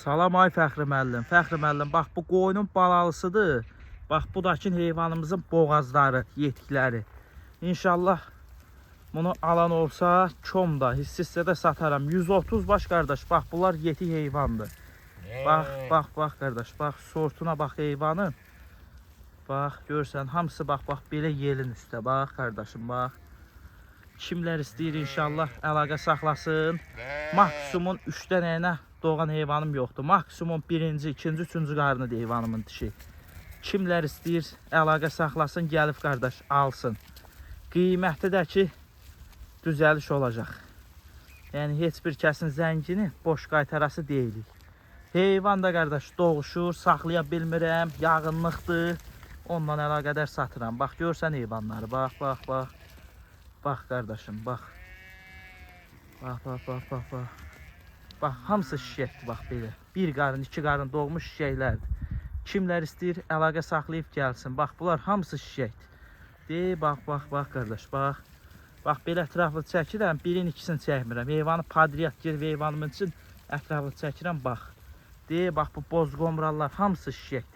Salam ay Fəxri müəllim. Fəxri müəllim, bax bu qoyunun balalısıdır. Bax bu dakın heyvanımızın boğazları, yetikləri. İnşallah bunu alan olsa komda, hissə də sataram. 130 baş qardaş. Bax bunlar yetik heyvandır. Bax, bax, bax qardaş, bax sortuna bax heyvanın. Bax, görsən hamısı bax, bax belə yelin üstə. Bax qardaşım, bax. Kimlər istəyir inşallah əlaqə saxlasın. Maksimum 3 dənəyinə doğan heyvanım yoxdur. Maksimum birinci, ikinci, üçüncü qarnıdır heyvanımın dişi. Kimlər istəyir əlaqə saxlasın, gəlib qardaş alsın. Qiyməti də ki düzəliş olacaq. Yəni heç bir kəsin zəngini boş qaytarası deyilik. Heyvan da qardaş doğuşur, saxlaya bilmirəm, yağınlıqdır. Ondan əlaqədar satıram. Bax görsən heyvanları, bax, bax, bax. Bax qardaşım, bax. Bax, bax, bax, bax, bax. Bax, hamısı şişəkdir, bax belə. Bir qarın, iki qarın doğmuş şişəklərdir. Kimlər istəyir, əlaqə saxlayıb gəlsin. Bax, bunlar hamısı şişəkdir. De, bax, bax, bax qardaş, bax. Bax, belə ətraflı çəkirəm, birin ikisini çəkmirəm. Heyvanı padriyat girib heyvanımın üçün ətraflı çəkirəm, bax. De, bax, bu boz qomrallar hamısı şişəkdir.